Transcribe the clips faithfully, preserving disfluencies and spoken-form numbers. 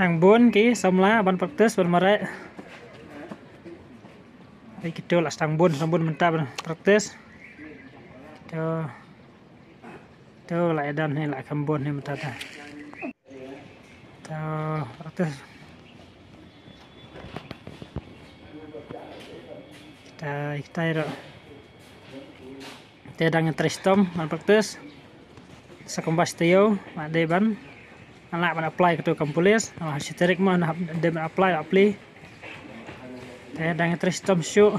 Tang bun ki samla ban practice ban mareh. Ai kito la tang bun, tang bun mynta ban practice. To, to la edan ni la kam bun ni mynta ta. To, practice. Kita, kita ro. Te dang trei shitom ban practice. Sa kumba shi taïew, ma dei ban. Nga lah ban apply kato kam police, ha shi tarik ma nga dei ban apply, apply. Te dang trei shitom shuh.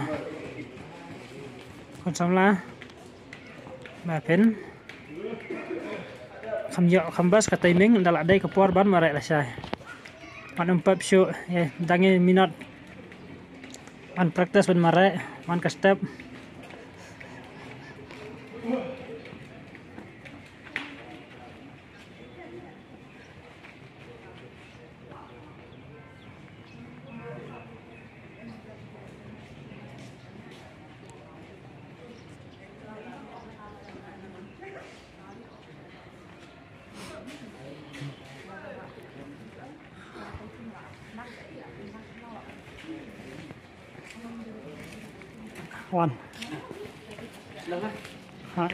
Khun samla. Ba phin. Kham ïoh kham bas ka timing, da la dei ka por ban mareh lashai. Ban ym pep shuh, eh, dang minot. Ban practice ban mareh, ban ka step. One. Ha.